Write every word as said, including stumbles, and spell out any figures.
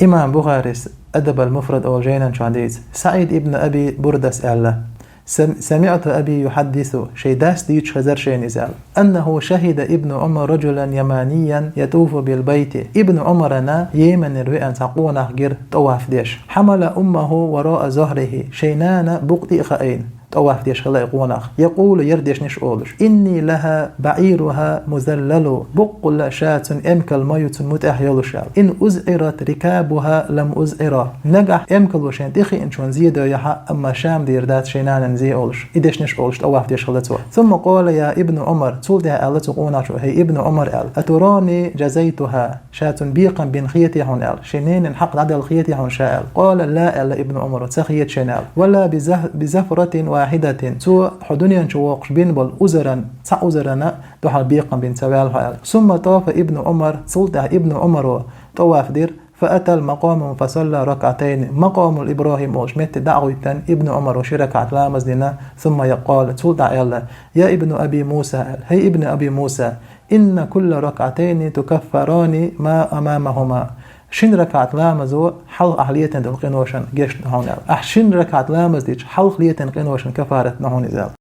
Имам Бухарис «Адаб аль-Муфрад» олу жайнан чохь дийца, СаӀид ибн Аби Бурдас аьлла: «Сам-, самиӀту аби юхьаддису», шайн дас дийцуш хезара шайна иза аьлла, «аннаху шахида ибну Умар раджулан яманиян ятуфу биль байти». Ибн Умарана Йеменера веана цхьа къонах гира тӀаваф деш. «Хьамала уммаху вараъа захрихи», шайн нана букъа тӀе а хаийна тӀаваф деш хилла и къонах. «Якъулу», яра дешнаш олуш: «Инни лаха баӀируха музаллалу», баккъалла ша цуьнан эмкал ма ю цуьнан муьтӀахь йолуш аьлла. «Ин узӀират рикабуха лам узӀира». Нагахь эмкало шайна тӀе хиъначунна зе дойахьа, амма ша ма дийр дац шайн нанна зе олуш. И дешнаш олуш тӀаваф деш хилла цо. «Сумма къала я ибну Умар», цул тӀаьхьа аьлла цу къонахчо: «ХӀей, ибну Умар», аьлла, «атарани джазайтуха». Ша цунна бекхам бина хетий хьуна аьлла, шен ненан хьакъ дӀаделла хетий хьуна ша аьлла. «Къала ла», аьлла ибн Умаро, ца хета шайна аьлла. «Вала биза-, бизафратин вахидатин». Цо хьо дуьнен чу воккхуш бина болу узаран, цхьа узарана дуьхьал бекхам бина ца ваьлла хьо аьлла. «Сумма тофа ибн Умар», цул тӀаьхьа ибн Умаро тӀаваф дира, «фа атал макъома фа салла ракатайни». Макъомул Ибрахим олуш метте дӀа а гӀуьттина, ибн Умаро ши ракаӀат ламаз дина, «сумма якъала», цул тӀаьхьа аьлла: «Я ибн Аби Муса», аьлла, «ХӀей ибн Аби Муса, инна кулла ракатайни тукаффарани ма амамахума». Шина ракаӀат ламазо хьалха ахь летийна долу къиношна гечдо хьуна аьлла. Ахь шина ракаӀат ламаз дича, хьалха летийна къиношна кафарат до хьуна иза аьлла.